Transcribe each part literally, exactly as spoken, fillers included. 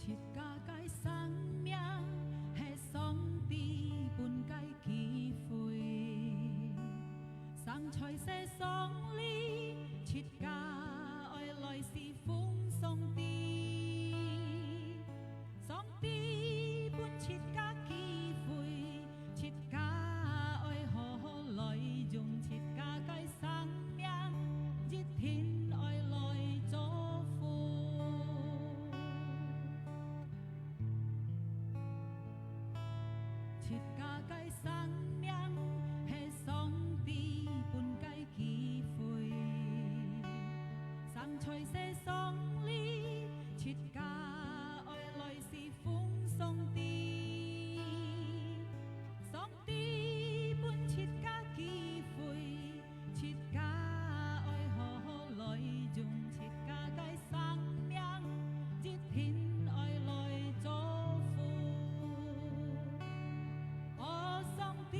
自家个生命係上帝分个機會，生在世上裡，自家愛來侍奉上帝。上帝分自家機會，自家愛好好來用自家个生命，一定愛來祝福。自家个生命係上帝分个機會，生在世上裡，自家愛來侍奉上帝。上帝分自家機會，自家愛好好來用自家个生命，一定愛來祝福。哦，上帝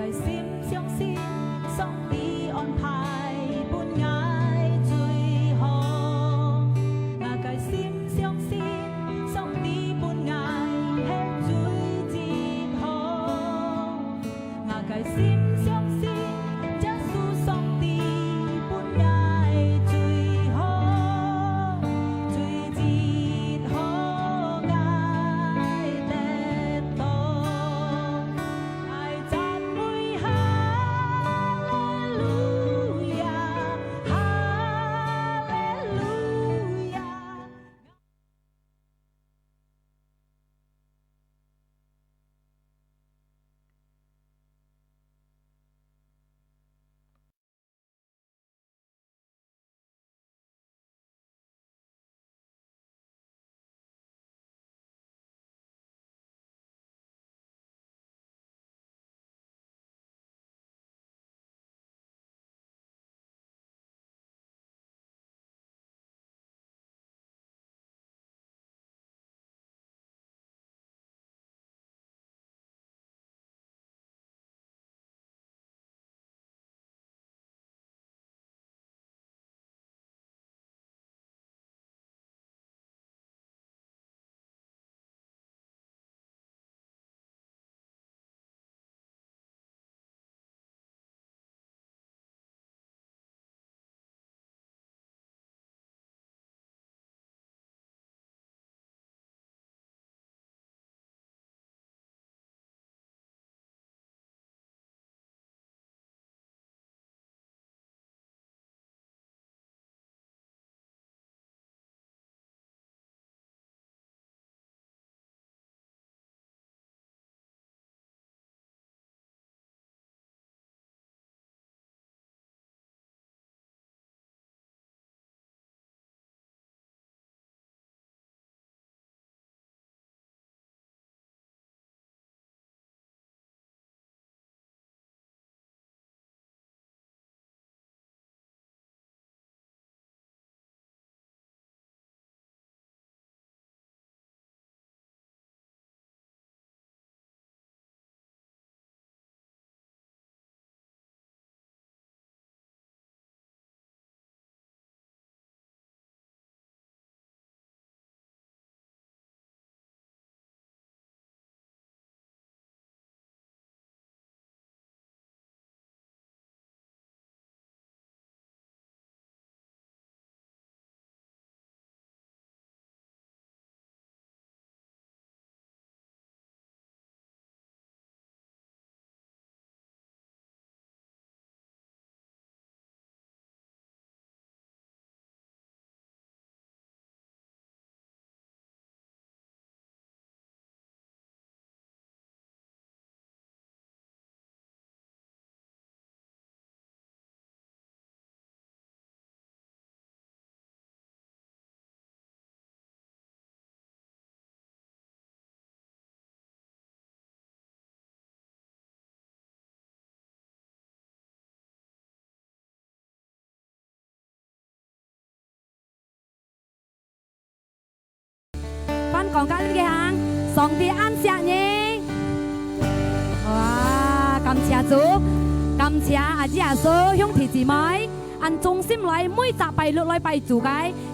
个心相信上帝安排分𠊎最好。𠊎个心相信上帝分𠊎係最好。 𠊎个心相信，耶穌上帝分𠊎最好，最好𠊎得到。𠊎讚美哈利路亞，哈利路亞。翻講該个行，上帝恁惜你。哇，感謝主，感謝阿姊阿叔兄弟姊妹，恁忠心來每隻拜六來拜主个，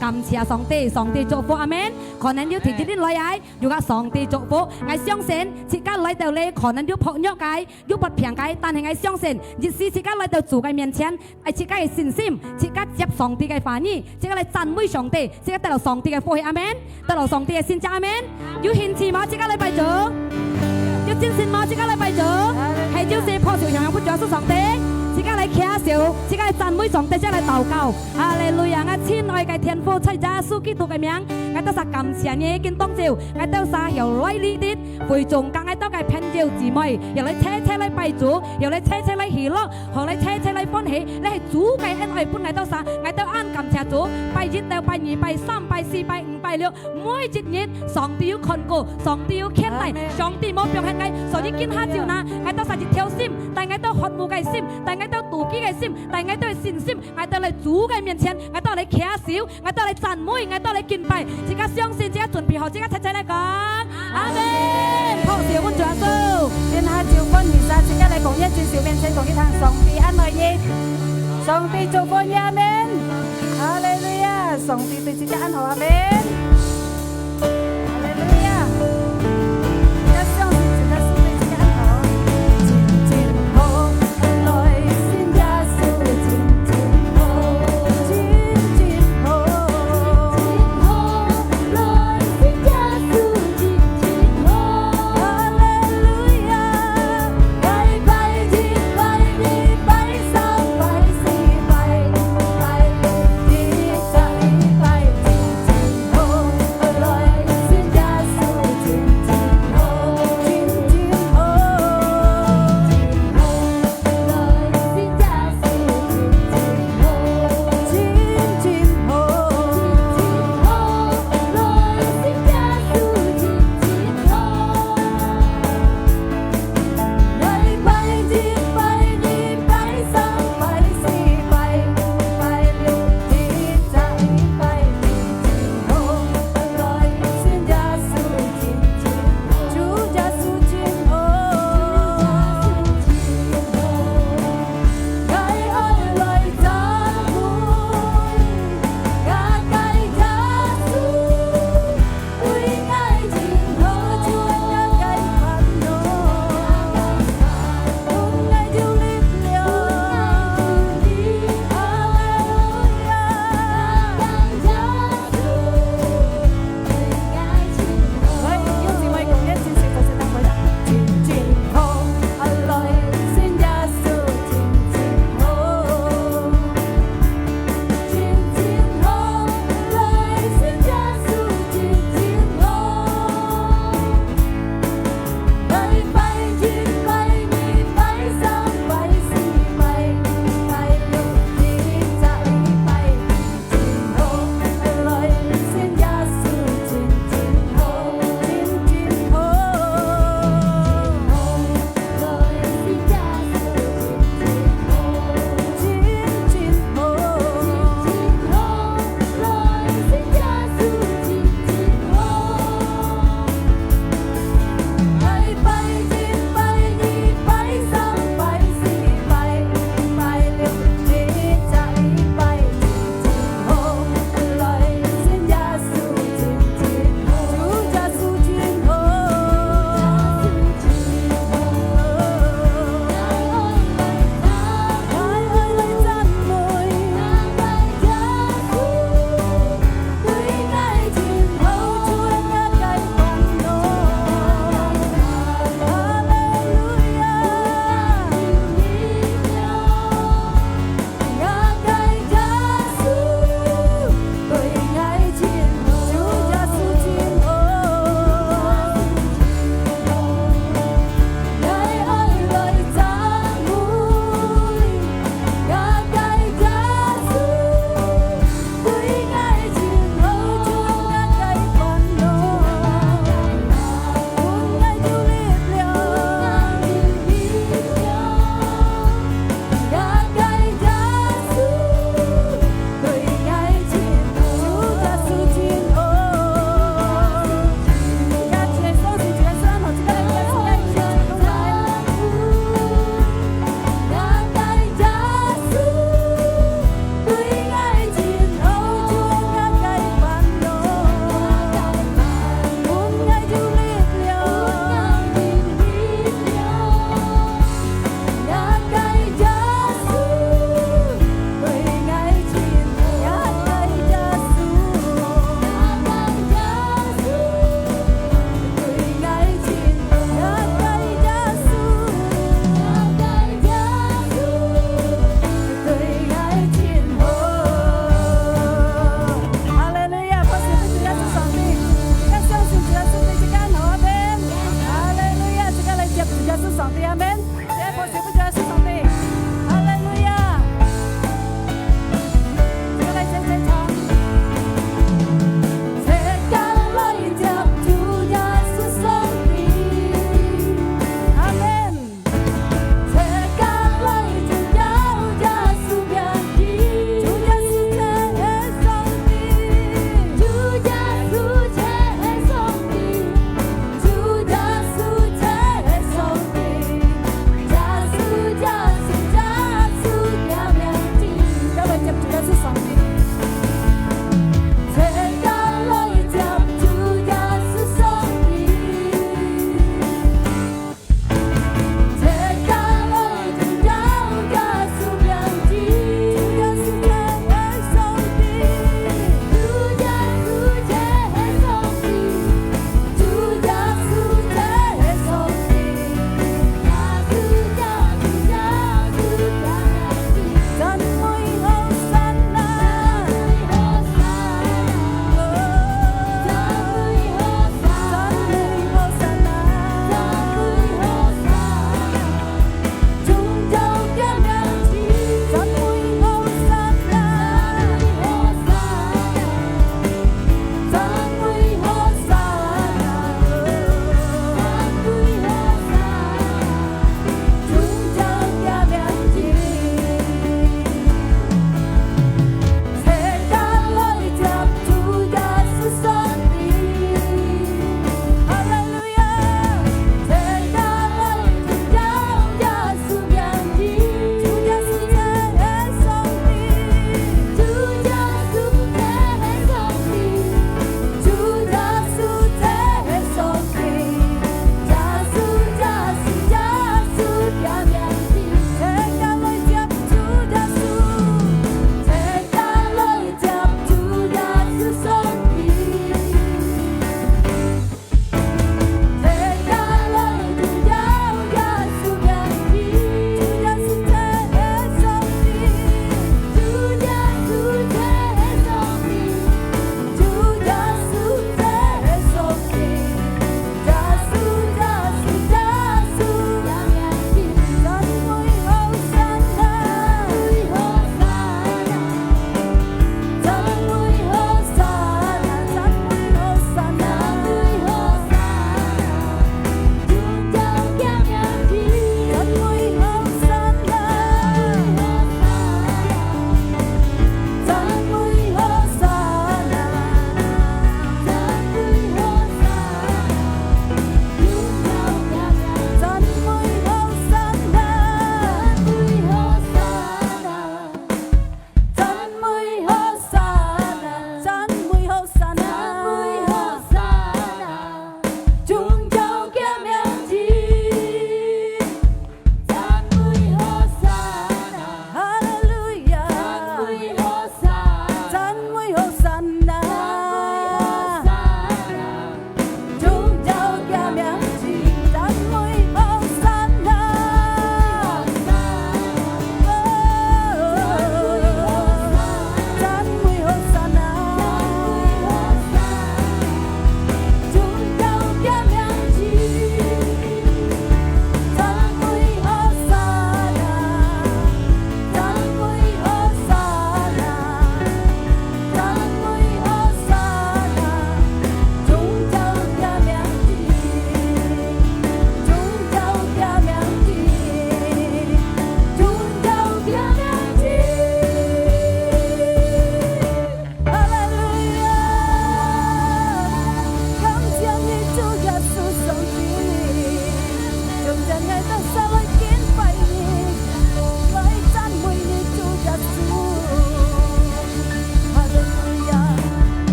感謝上帝，上帝祝福，阿門。可能有弟弟來啊，有个上帝祝福，𠊎相信自家來到這，可能有薄弱个，有發病个，但係𠊎相信，一時自家來到主个面前， 愛自家个信心，自家接上帝个話語，自家來讚美上帝，自家得到上帝个福氣，阿門。得到上帝个神蹟，阿門。有興趣無？自家來拜主。有精神無？自家來拜主。係，就係拍手響響分主耶穌上帝。自家來擎手，自家來讚美上帝，自家來禱告。哈利路亞！𠊎親愛个天父，在耶穌基督个名，𠊎兜儕感謝你，今當晝，𠊎兜儕曉來這地，會眾佮𠊎兜个朋友姊妹，曉來齊齊來拜主，曉來齊齊來喜樂， 好來齊齊來歡喜，這係主个恩愛分𠊎兜儕，𠊎兜恁感謝主。拜一到拜二、拜三、拜四、拜五、拜六，每一日上帝有看顧，上帝有牽帶，阿門。上帝無放忒𠊎，所以今下晝呢，𠊎兜儕一條心，帶𠊎兜渴慕个心，帶𠊎兜肚飢个心，帶𠊎兜个信心，𠊎兜來主个面前，𠊎兜來擎手， 𠊎兜來讚美，𠊎兜來敬拜。自家相信，自家準備好，自家齊齊來講，阿門。拍手分主耶穌。今下晝歡喜儕，自家來講一首你聽上帝恁愛你，上帝祝福你，阿門。哈利路亞！上帝對自家恁好，阿門。哈利路亞！自家相信主耶穌對自家恁好。真真好，來信耶穌真真好，真真好。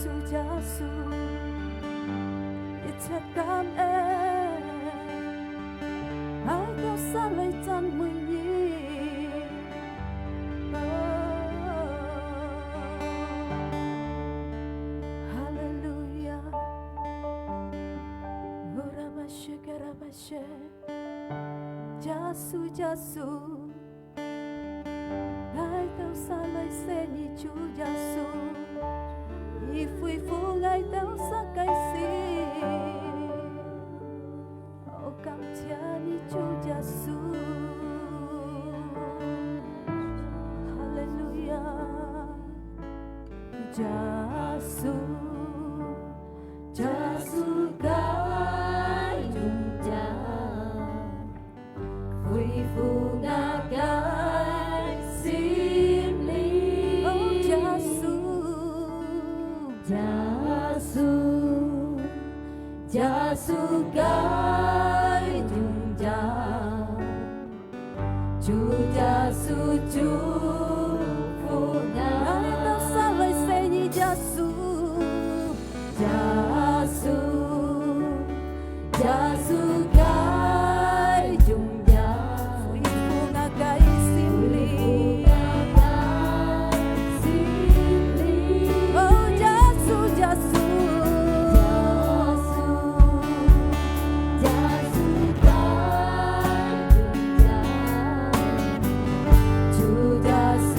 主耶穌，一切感恩，𠊎兜儕來讚美你。哈利路亞。耶穌，耶穌。 𠊎兜儕來謝你，主耶穌，你恢復𠊎兜儕个心。哦，感謝你，主耶穌。哈利路亞。耶穌，耶穌个榮耀。 恢復𠊎个心靈。哦，耶穌，耶穌，耶穌个榮耀。主耶穌祝福𠊎。𠊎兜儕來謝你，耶穌。 耶穌，耶穌个榮耀，恢復𠊎个心靈。哦，耶穌，耶穌，耶穌个榮耀。 主耶穌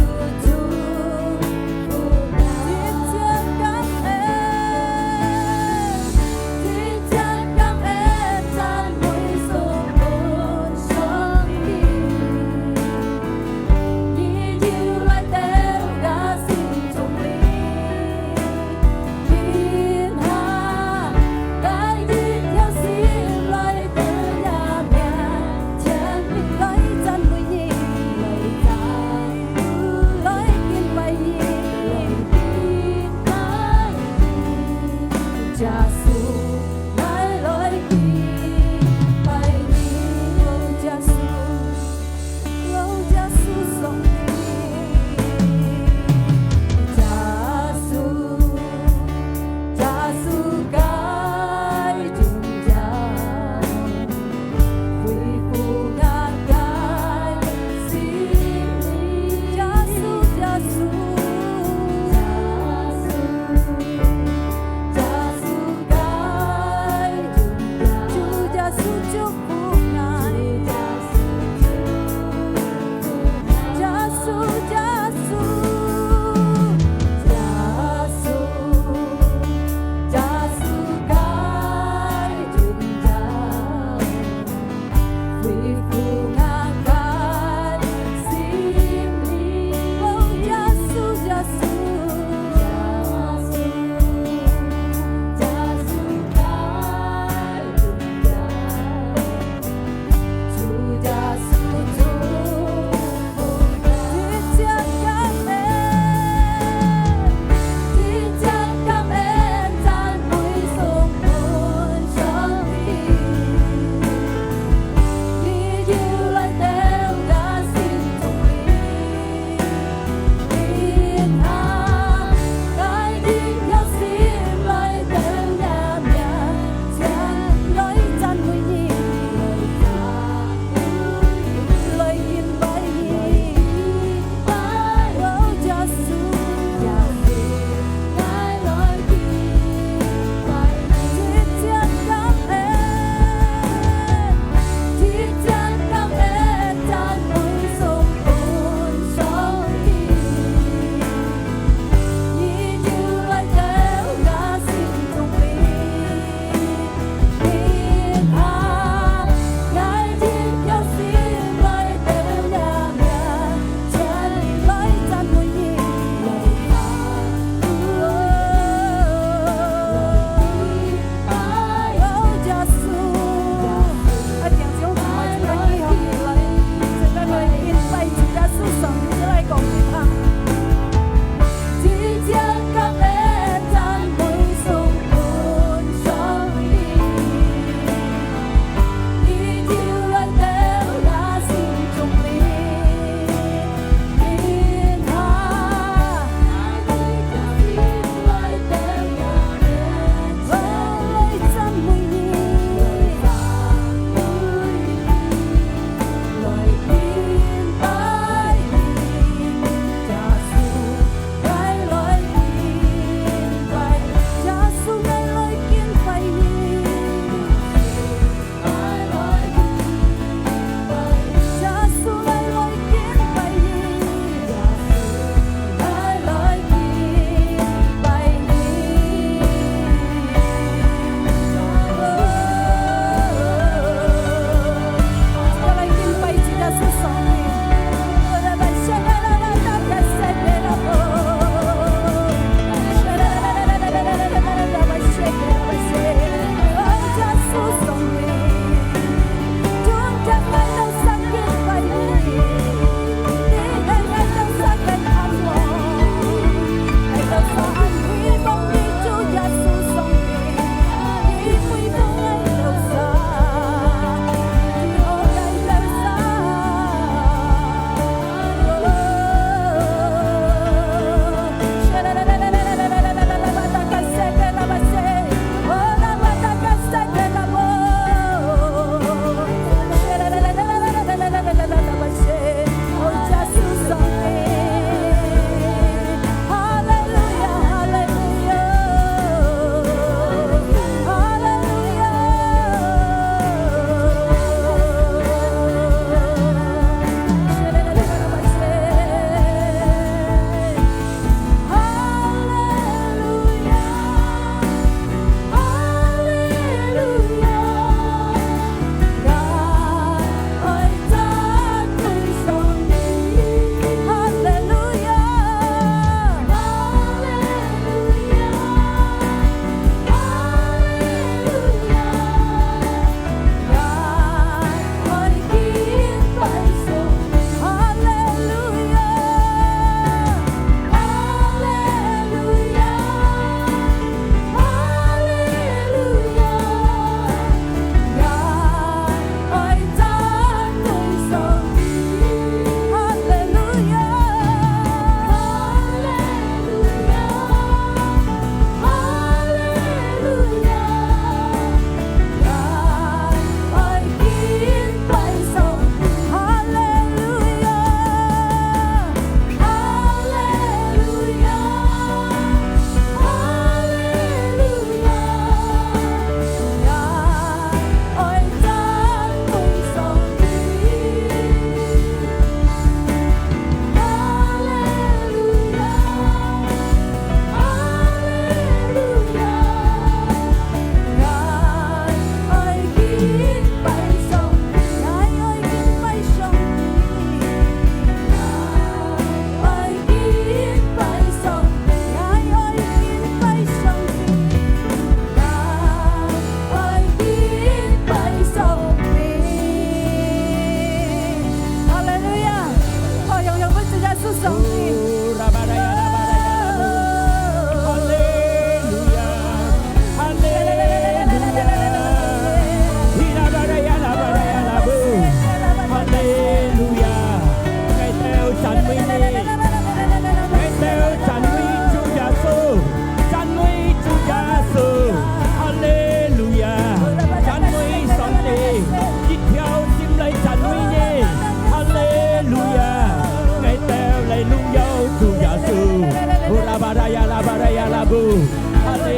哈利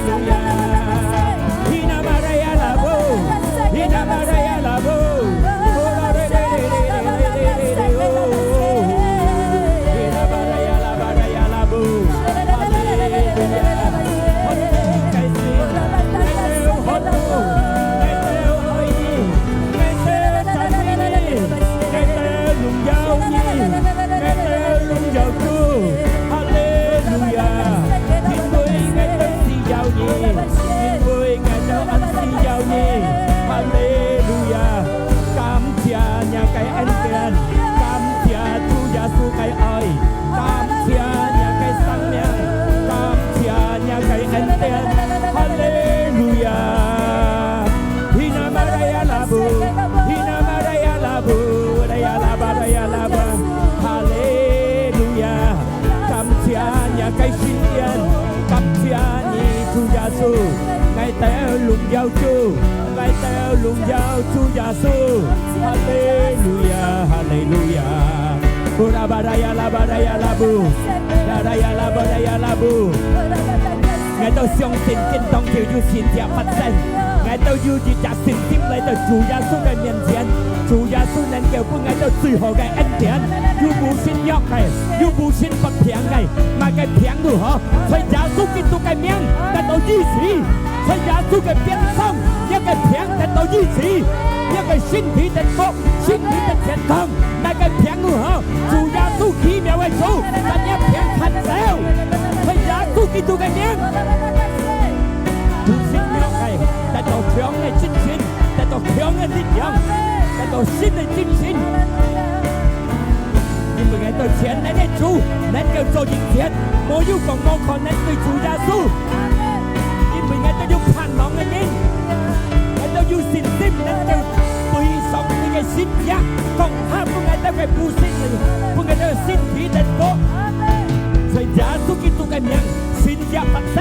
路亚！Hina maraya labu, hina maraya labu. Hina maraya labu, maraya labu. Hallelujah. Hallelujah. Hallelujah. Hallelujah. 榮耀你，𠊎兜榮耀主，哈利路亞！因為𠊎兜需要你，因為𠊎兜恁需要你，哈利路亞！感謝若个恩典，感謝主耶穌个愛，感謝若个生命，感謝若个恩典，哈利路亞！ Hina maraya labu, hina maraya labu, raya laba, raya laba. 哈利路亞！感謝若个恩典，感謝你，主耶穌。𠊎兜榮耀主，𠊎兜榮耀主耶穌。哈利路亞，哈利路亞。Ura baraya laba, raya labu, raya laba, raya labu. 𠊎兜相信今當晝有神蹟發生。𠊎兜有一隻信心來到主耶穌个面前，主耶穌能夠分𠊎兜最好个恩典。有無信弱个，有無信發病个，麼个病都好，在耶穌基督个名得到醫治，在耶穌个鞭傷，若个病得到醫治，若个身體得福，身體得健康。 麼个病都好，主耶穌奇妙个手，將若病趕走，在耶穌基督个名。無信弱个，得到強个精神，得到強个力量，得到新个精神。因為𠊎兜全能个主，能夠做一切，無有講無可能對主耶穌。因為𠊎兜有盼望个人，𠊎兜有信心，能夠 對上帝个神蹟，降下分𠊎兜个不信，分𠊎兜身體得福。在耶穌基督个名，神蹟發生。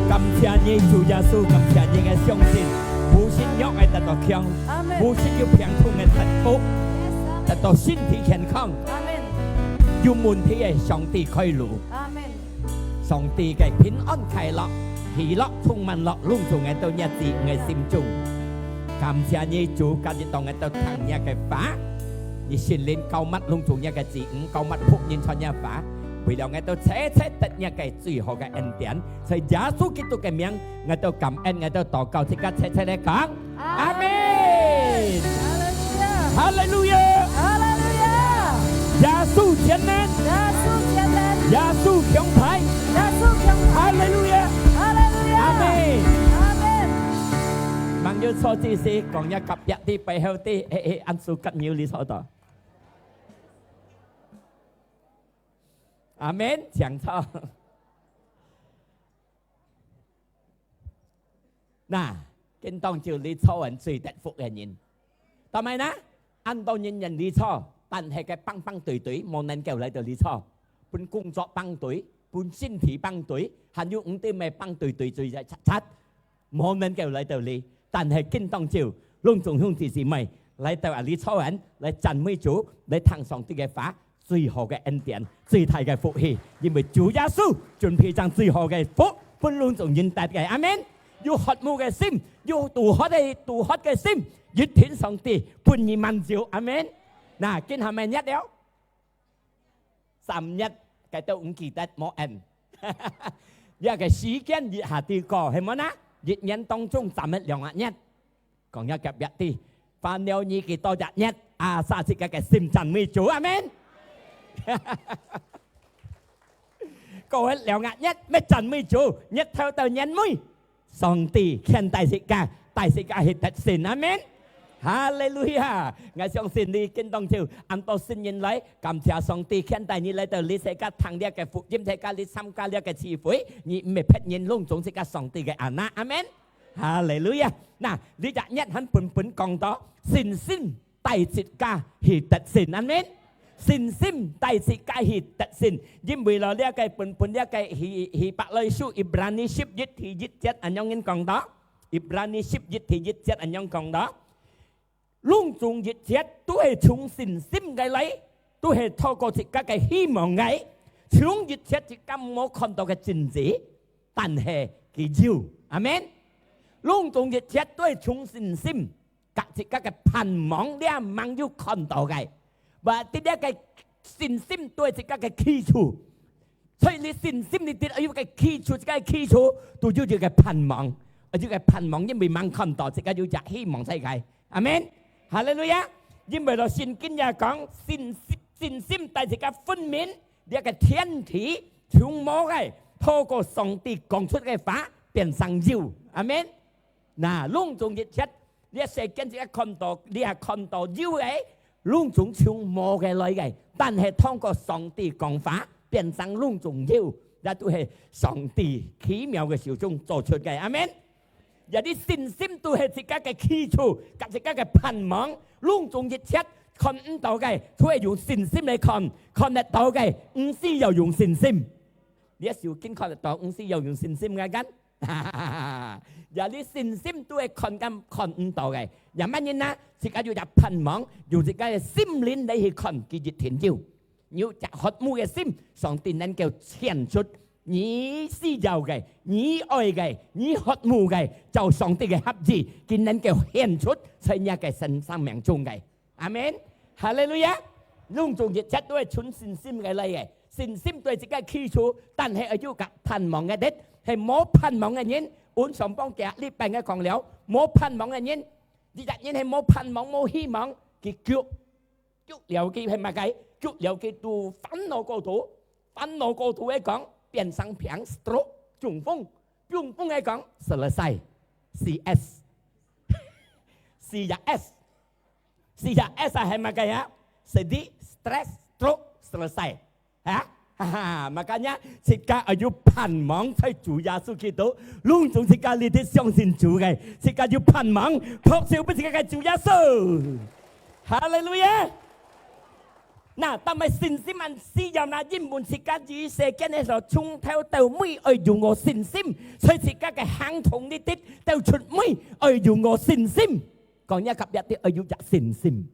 感謝你，主耶穌，感謝你个相信。無信弱个得到強，無信有病痛个得福，得到身體健康。有問題个上帝開路。 上帝个平安、快樂、喜樂充滿落攏總𠊎兜若子女个心中。感謝你，主，今日當𠊎兜聽若个話，你聖靈膏抹攏總若个子女，膏抹僕人傳若話，為了𠊎兜切切得若个最好个恩典，在耶穌基督个名，𠊎兜感恩，𠊎兜禱告，自家切切來講。 阿們。哈利路亞。哈利路亞。哈利路亞。耶穌全能。耶穌全能。耶穌強大。耶穌強大。哈利路亞。哈利路亞。阿們。阿們。吂有坐之時，講若隔壁个、背後个，誒，誒，恁手合扭，你坐到。阿們，請坐。 那，今當晝這坐恁最得福个人。做麼个呢？恁多人願這坐，但係佢挷挷堆堆，無能夠來到這坐。分工作挷堆，分身體挷堆，還有毋知麼个挷堆堆，最在擦擦，無能夠來到這。但係今當晝，攏總兄弟姊妹來到啊這坐恁，來讚美主，來聽上帝个話， 最好个恩典，最大个福氣，因為主耶穌準備將最好个福分攏總人得个。阿們。有渴慕个心，有肚渴个，肚渴个心，一定上帝分你滿足。阿們。那，今下麼日了？三日，該都毋記得，無緣。這个時間一下子過，係無呢？一年當中，三日兩日。 講若隔壁个，煩惱你幾多隻日，啊，煞自家个心讚美主，阿們。過了兩隻日，乜讚美主，日頭到年尾，上帝牽帶自家，帶自家去得勝，阿們。哈利路亞！𠊎相信你今當晝恁多新人來，感謝上帝牽帶你來到這世界聽這个福音，自家你參加這个聚會，你毋係別人，攏總自家上帝个anak，阿們。 哈利路亞！那，這隻日還本本講到，信心帶自家去得勝，阿們。信心帶自家去得勝，因為咯，這个本本這个希，希伯來書Ibrani十一第一節恁樣講到，Ibrani十一第一節恁樣講到， 攏總一切都係從信心个來，都係透過自家个希望个，在從一切自家無看到个真實，但係佢有。阿門。攏總一切都係從信心，甲自家个盼望，這吂有看到个。Berarti這个信心都係自家个基礎。所以你信心裡底愛有个基礎，自家个基礎都有一个盼望，愛有个盼望，因為吂看到，自家有隻希望在个。阿門。哈利路亞。因為到聖經也講，信心，信心帶自家分明，這个天地從無个，透過上帝講出个話，變成有。阿門。那，攏總一切，這世間自家看到，這下看到有个，攏總從無个來个，但係通過上帝講話，變成攏總有，這都係上帝奇妙个手中做出个。阿門。這兜信心都係自家个基礎，甲自家个盼望，攏總一切看毋到个，都係用信心來看，看得到个，毋需要用信心。這手經看得到，毋需要用信心个，kan？這兜信心都係看敢看毋到个。也麼人啊？自家有隻盼望，用自家个心靈來去看，佢一定有。有隻渴慕个心，上帝能夠顯出你需要个、你愛个、你渴慕个，照上帝个合意，佢能夠顯出在你个生，生命中个。阿門。哈利路亞。攏總一切都係從信心个來个。信心對自家个基礎，但係愛有个盼望个，係無盼望个人，阮上幫幾禮拜个講了，無盼望个人，一隻人係無盼望、無希望，佢腳，腳了佢係麼个？腳了佢都煩惱過度，煩惱過度个講，變成病、stroke、中風，中風个講，selesai，C S，C S。 四隻S啊，係麼个啊？Sedih, stres, stroke, selesai。哈？哈哈，makanya自家愛有盼望在主耶穌基督，攏總自家裡底相信主个，自家有盼望，拍手分自家个主耶穌。哈利路亞！那，但係信心恁需要那，因為自家在世間个時候，從頭到尾愛有个信心，所以自家个行動裡底，到出尾愛有个信心。 講若隔壁个愛有隻信心。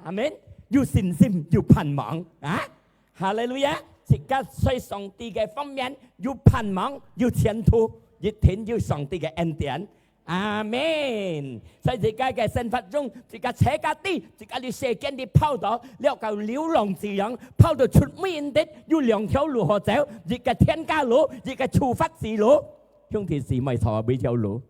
阿門。有信心，有盼望啊！哈利路亞！自家在上帝个方面有盼望，有前途，一定有上帝个恩典。阿門。在自家个生活中，自家自家知，自家在世間裡跑到，了到流浪之樣，跑到出面的，有兩條路好走，一个天家路，一个處罰之路。兄弟姊妹，坐哪條路？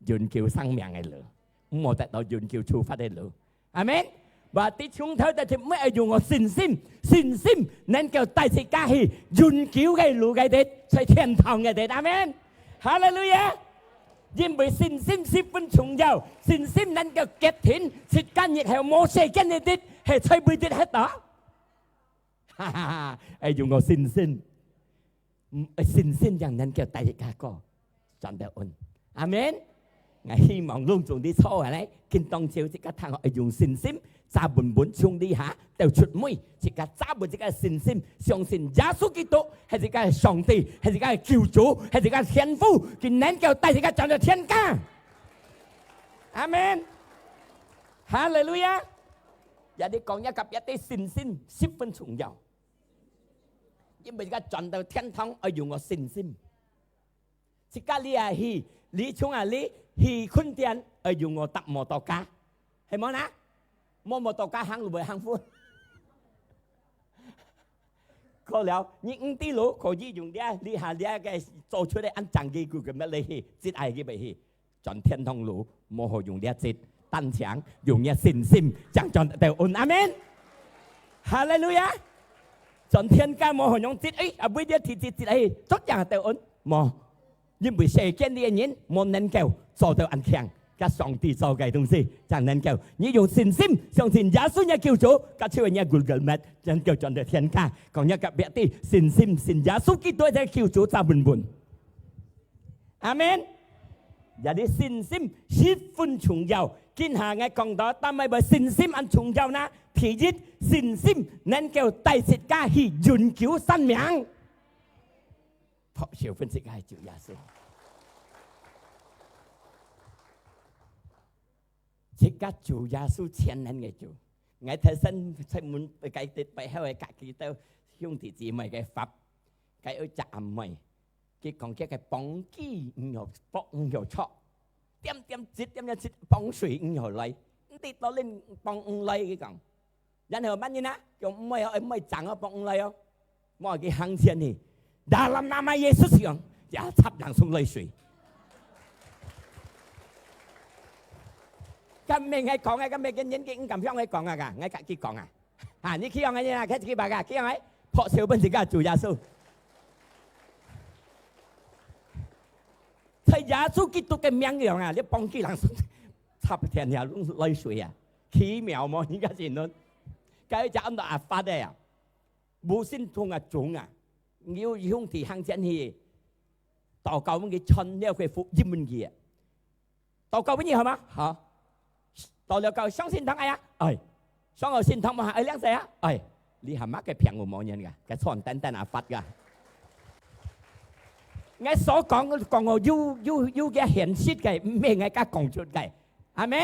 永久生命个路，毋好得到永久處罰个路。阿門。Berarti從頭到尾愛有个信心，信心能夠帶自家去永久个路个地，在天堂个地。阿門。哈利路亞！因為信心十分重要，信心能夠決定自家日後無世間个地，係在位地歇到。哈哈哈，愛有个信心。 嗯，信心正能夠帶自家過，轉到穩。阿門。𠊎希望攏總你坐下來，今當晝自家聽學愛用信心，站穩穩從這下到出尾，自家站穩自家信心，相信耶穌基督係自家个上帝，係自家个救主，係自家个天父，佢能夠帶自家轉到天家。阿門。哈利路亞！也你講若隔壁个信心十分重要。 因為自家轉到天堂愛有个信心。自家這下去，你從啊你去墾田愛有个搭摩托車，係無呢？無摩托車行路會幸福。過了，你毋知路可以用這，這下這个做出來恁正个，佢个乜來去，節哀佢會去。 轉天堂路，無好用這節單程，用這信心，正轉得到穩。阿門。哈利路亞！轉天家無好用節哀，啊，為這地節節哀，做正得穩。無，因為世間裡个人無能夠做到恁強，甲上帝做个東西，正能夠。你用信心相信耶穌若救主，甲就若Google Map，能夠轉到天家。講若隔壁个，信心信耶穌基督个救主，站穩穩。 阿門。這个信心十分重要。今下𠊎講到，但係信心恁重要呢？第一，信心能夠帶自家去永久生命。拍手分自家个主耶穌。自家主耶穌全能个主。𠊎頭先出門，个，背後个家己都兄弟姊妹个法，該有隻阿妹，佢講佢个紡機毋曉縛，毋曉著，點點織，點點織，紡水毋曉來，毋知到底紡毋來，佢講。然後麼人啊，叫妹哦，妹整哦，紡毋來哦。 無，佢行前去，dalam nama Yesus，佢講，ya，插，langsung來水。該毋係𠊎講个，該毋係个人，佢毋敢向𠊎講啊，𠊎甲佢講啊。啊，你去用个人啊，佢去吧个，去用个，拍手分自家主耶穌。在耶穌基督个名用啊，你紡機langsung插天下來水啊，奇妙無？你个信論，該一隻安到阿發个啊。 無信徒啊，眾啊，有兄弟行前去，禱告分佢傳了个福音分佢啊。禱告分佢好嗎？好。到了教相信堂哎呀，哎。上好信堂嘛，哎，靚仔啊，哎。你還麼个病有無人个？該傳單單啊發个。𠊎所講个講哦，有有有个現實个，毋係𠊎家講出个。阿門。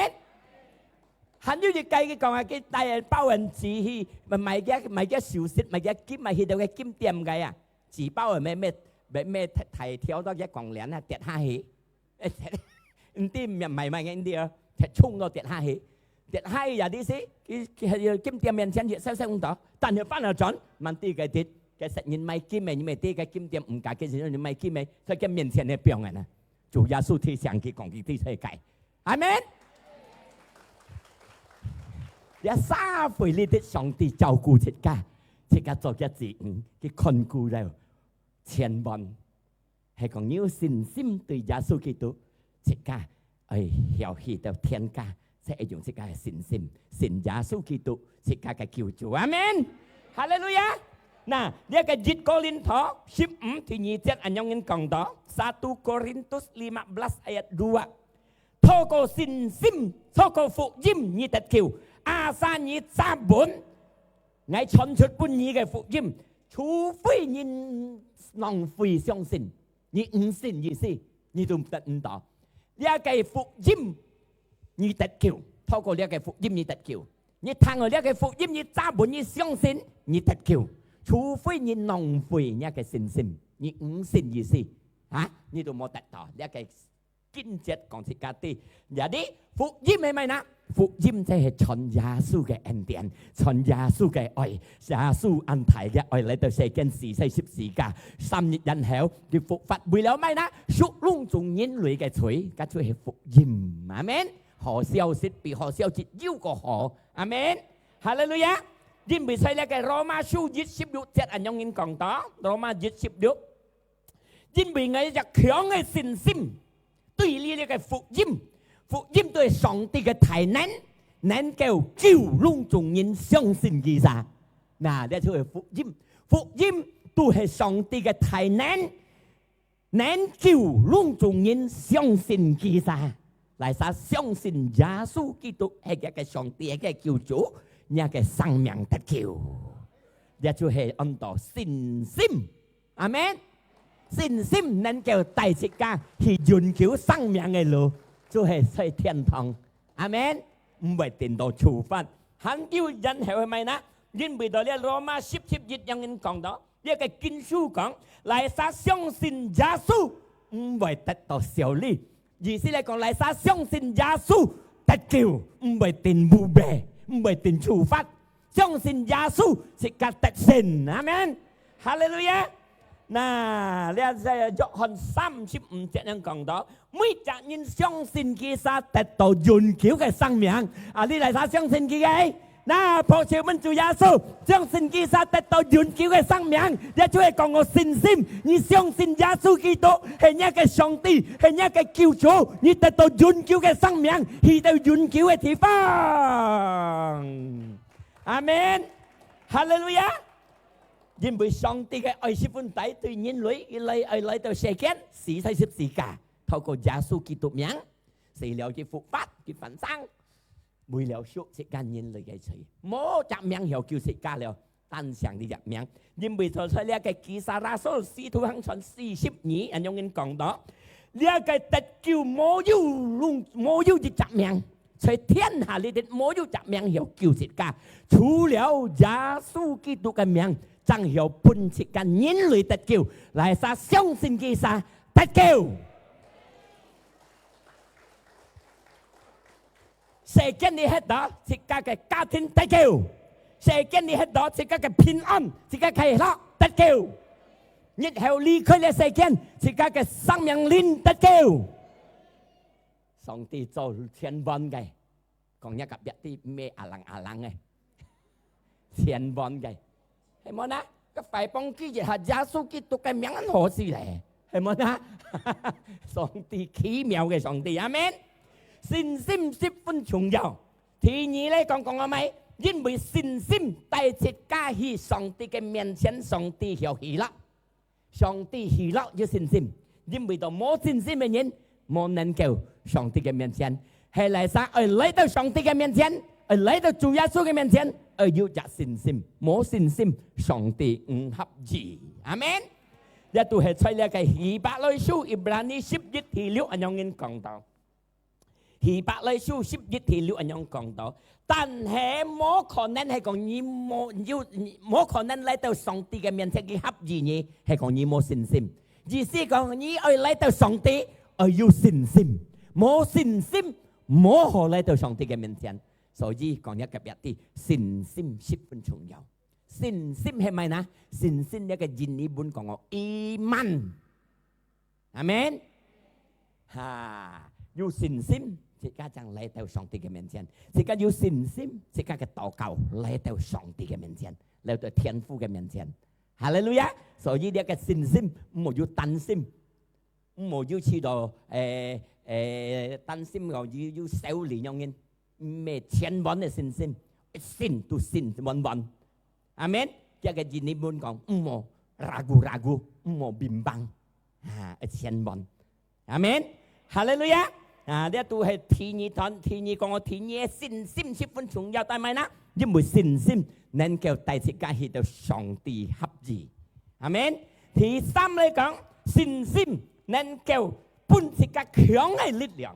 還有一個佢講啊，佢帶包銀紙去買个買个首飾，買个金，買去到个金店个啊，紙包啊，咩咩咩咩大條到个項鏈啊，跌下去，毋知買買个，毋知啊，跌重到跌下去，跌下去呀，意思，佢佢金店面前一小小動作，但係翻了轉，滿地个跌，个實人買金个，你咪知个金店毋價，其實人買金个，在佢面前个表演啊，主耶穌提醒佢講佢對世界。 阿門。這社會裡底上帝照顧自家，自家做个子女，佢看顧了千萬。係講你有信心對耶穌基督，自家愛曉去到天家，就愛用自家个信心，信耶穌基督，自家个救主。阿門。哈利路亞。那，這个一哥林多十五第二節恁樣講到，satu Korintus lima belas ayat dua。 透過信心，透過福音你得救。Asal你揸穩，𠊎傳出分你个福音，除非你浪費相信，你毋信意思，你就得毋到。這个福音你得救，透過這个福音你得救。你聽了這个福音，你揸穩，你相信，你得救。除非你浪費你个信心，你毋信意思，啊，你就無得到這个 經節講自家知，jadi福音係麼个呢？福音就係傳耶穌个恩典，傳耶穌个愛，耶穌恁大个愛來到世間死在十字架，三日然後佢復活，為了麼个呢？贖攏總人類个罪，該就係福音。阿門。好消息比好消息又過好。阿門。哈利路亞。因為在這个羅馬書一十六節恁樣講到，羅馬一十六， 因為𠊎有強个信心，對你這个福音，福音對上帝个大能，能夠救攏總人相信佢儕。那，這就係福音，福音都係上帝个大能，能救攏總人相信佢儕。哪儕相信耶穌基督係佢个上帝，係佢个救主，若个生命得救。這就係安到信心。 阿門。信心能夠帶自家去永久生命个路，就係在天堂。阿門。毋會等到處罰。還有然後係麼个呢？因為到這羅馬十十一樣人講到，這个經書講，哪儕相信耶穌，毋會得到勝利。意思來講，哪儕相信耶穌得救，毋會等污穢，毋會等處罰。 相信耶穌自家得勝。阿門。哈利路亞。那，這在約翰三十五節恁樣講到，每隻人相信佢儕得到永久个生命。啊，你哪儕相信佢个？那，拍手分主耶穌，相信佢儕得到永久个生命。這就係講个信心，你相信耶穌基督係若个上帝，係若个救主，你得到永久个生命，去到永久个地方。 阿門。哈利路亞。因為上帝个愛十分大，對人類，佢來，愛來到世間，死在十字架，透過耶穌基督名，死了佢復活，佢翻生，為了贖自家人類个罪。無隻名曉救自家了，單淨這隻名。因為在，在這个Kisah Rasul使徒行傳四十二，恁樣講到，這个得救無有，無有一隻名， 在天下裡底無有隻名曉救自家，除了耶穌基督个名，正曉分自家人類得救，哪儕相信佢儕得救。世間裡歇到，自家个家庭得救；世間裡歇到，自家个平安，自家个喜樂得救。日後離開這世間，自家个生命靈得救。上帝做千萬个，講若隔壁知，毋係阿零阿零个，千萬个，係無呢？个快幫佢一下耶穌基督个名好死咧，係無呢？上帝奇妙个上帝，阿門。信心十分重要。第二咧，講講阿妹，因為信心帶自家去上帝个面前，上帝曉喜樂。 上帝喜樂有信心，因為到無信心个人，無能夠上帝个面前。係哪儕愛來到上帝个面前，愛來到主耶穌个面前，愛有隻信心。無信心，上帝毋合意。阿門。這都係在這个希伯來書，Ibrani十一第六恁樣講到。 希伯來書十一第六恁樣講到，但係無可能係講你無，有，無可能來到上帝个面前，佢合意你，係講你無信心。意思講，你愛來到上帝，愛有信心。無信心，無好來到上帝个面前。所以講若隔壁知，信心十分重要。信心係麼个呢？信心這个印尼文講哦，iman。 阿門。哈，有信心，自家正來到上帝个面前；自家有信心，自家个禱告來到上帝个面前，來到天父个面前。哈利路亞！所以這个信心，毋好有擔心，毋好有試著，誒，誒，擔心哦，有，有少年樣人，毋係全完个信心，信都信完完。 阿門。這个印尼文講，毋好ragu-ragu，毋好bimbang。啊，愛全完。阿門。哈利路亞。啊，這都係第二段，第二講，第二个信心十分重要，但係呢，因為信心能夠帶自家去到上帝合意。阿門。第三來講，信心能夠分自家強个力量。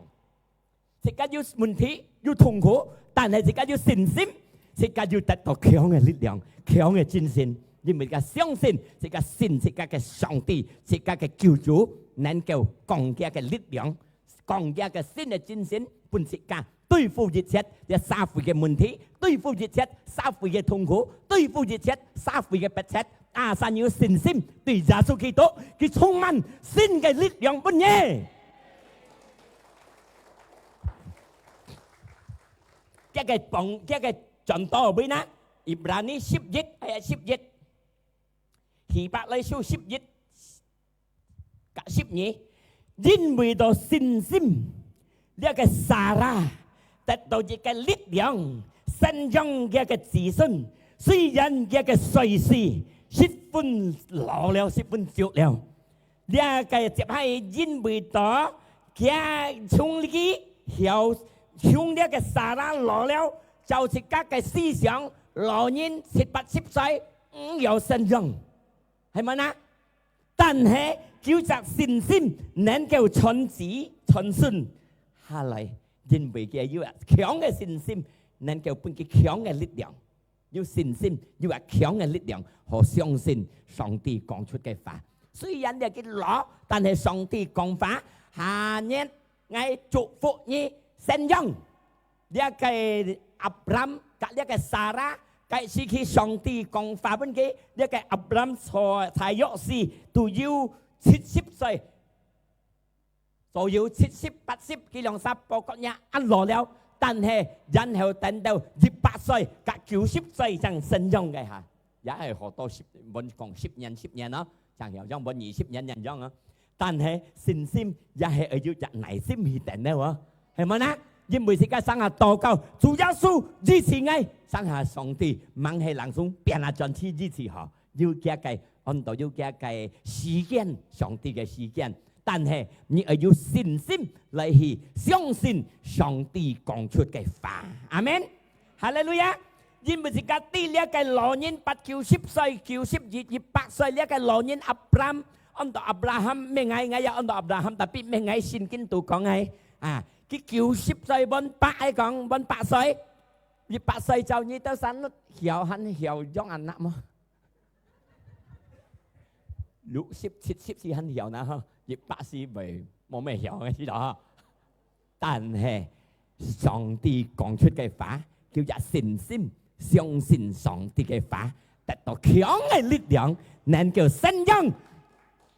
自家有問題，有痛苦，但係自家有信心，自家有得到強个力量，強个精神。因為自家相信，自家信自家个上帝，自家个救主，能夠降佢个力量，降佢个新个精神，分自家對付一切這社會个問題，對付一切社會个痛苦，對付一切社會个迫切。 啊，單有信心對耶穌基督，佢充滿新个力量分你。這个幫，這个轉到位呢？Ibrani十一，哎呀，十一，希伯來書十一，甲十二，因為到信心，這个撒拉得到一个力量，生養佢个子孫，雖然佢个歲數十分老了，十分足了。這个接下因為到佢從佢曉，從這个撒拉老了，照自家个思想，老人七八十歲，毋曉生養，係無呢？ 但係佢隻信心能夠傳子傳孫下來，因為佢有強个信心，能夠分佢強个力量，有信心，有啊強个力量，好相信上帝講出个話。雖然你个老，但係上帝講話，下年 𠊎祝福你生養。這个Abram甲這个Sara，該時期上帝講話分佢，這个Abram坐在約時都有七十歲，左右七十、八十，佢兩儕報告若恁老了，但係然後等到一百歲甲九十歲正生養个哈。 也係好多十，分講十年、十年哦，像有種分二十年恁樣哦。但係信心也係愛有隻耐心去等个哦，係無呢？因為自家成下禱告，主耶穌醫治𠊎，成下上帝吂係langsung變啊轉去醫治吼，有佢个，安到有佢个時間，上帝个時間。但係你愛有信心來去相信上帝講出个話。阿門。 哈利路亞！因為自家知這个老人八九十歲、九十一、一百歲，這个老人Abram，安到Abraham，毋係𠊎，𠊎也安到Abraham，tapi毋係𠊎聖經都講个。啊，佢九十歲滿百，愛講滿百歲，一百歲就你兜生曉還曉養anak無？六十、七十係還曉啦吼，一百係會無麼曉个知道吼。但係上帝講出个話，叫一信心，相信上帝个話，得到強个力量，能夠生養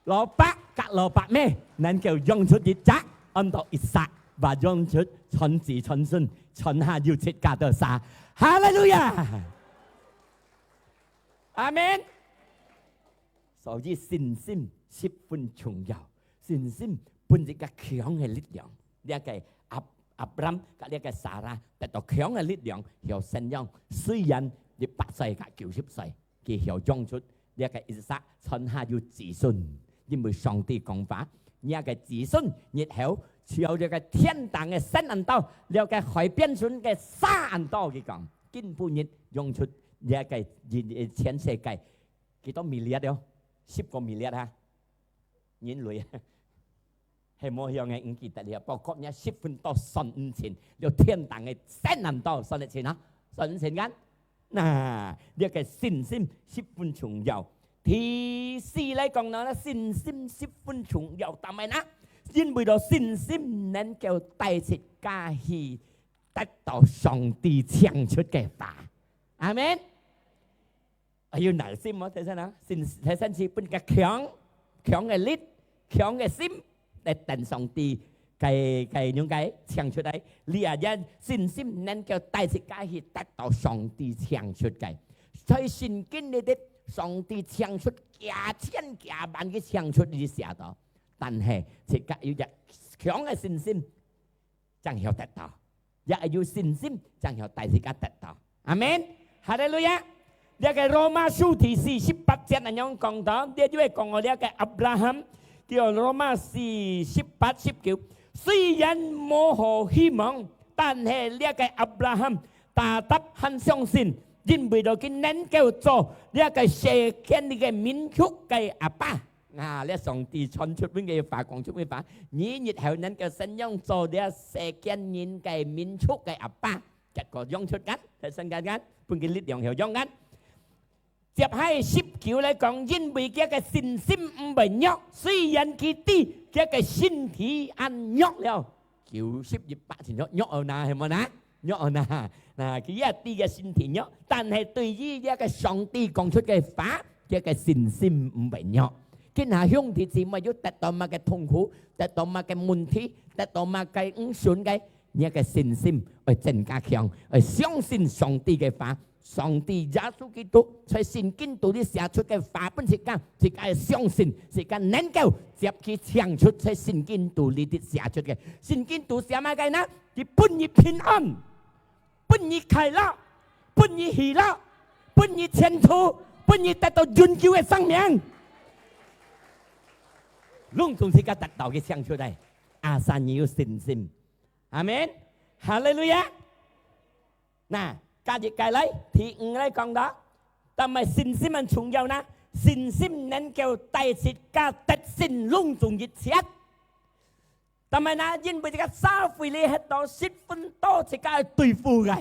蘿蔔，割蘿蔔咩？能夠養出一隻，安到以撒，話養出傳子傳孫，傳下有七家到儕。哈利路亞！阿門。所以信心十分重要，信心分一個強个力量。這個亞，亞伯拉罕佮這個撒拉得到強个力量，曉生養。雖然一百歲佮九十歲， 佢曉養出這個以撒，傳下有子孫，因為上帝講話，這個子孫日後就有這個天頂个星恁多，這個海邊脣个沙恁多。佢講，今晡日養出這個全世界幾多milliard哦？十個milliard啊，人類啊！ 係無樣个，毋記得了。不過若十分多算毋清，了天頂个星恁多，算得清啊？算毋清kan？那，這個信心十分重要。第四來講呢，信心十分重要，但係呢，因為了信心能夠帶自家去得到上帝請出个話。阿門。 愛有耐心哦，大家啊，信，大家係分佢強，強个力，強个心，來等上帝个，个，用个請出來。這樣信心能夠帶自家去得到上帝請出个。在聖經裡底，上帝請出幾千幾萬个請出，佢寫到。但係自家有隻強个信心， 正曉得到，也愛有信心，正曉帶自家得到。阿門。哈利路亞。這個羅馬書第四十八節恁樣講到，這就係講到這個亞伯拉罕，叫羅馬四十八十九。雖然無好希望，但係這個亞伯拉罕tetap還相信，因為到佢能夠做這個世間裡个民族个阿爸。 啊，這上帝傳出分个話，講出个話，你日後能夠生養做這世間人个民族个阿爸，結果養出kan，在生kan kan，分佢力量曉養kan。接下十九來講，因為佢个信心毋會弱，雖然佢知佢个身體恁弱了， 九十一百真弱，弱哦那，係無那？弱哦那。那，佢也知个身體弱，但係對於這個上帝講出个話，佢个信心毋會弱。今下兄弟姊妹有得到麼个痛苦，得到麼个問題，得到麼个毋順个，你个信心愛增加強，愛相信上帝个話， 上帝耶穌基督在聖經肚裡寫出个話分自家，自家愛相信，自家能夠接去請出在聖經肚裡底寫出个。聖經肚寫麼个呢？佢分你平安，分你快樂，分你喜樂，分你前途，分你得到永久个生命。攏總自家得到个請出來，asal你有信心。阿門。哈利路亞。 那，加一個來，第五來講到，但係信心恁重要呢？信心能夠帶自家得勝攏總一切。但係呢，因為這個社會裡歇到十分多自家愛對付个，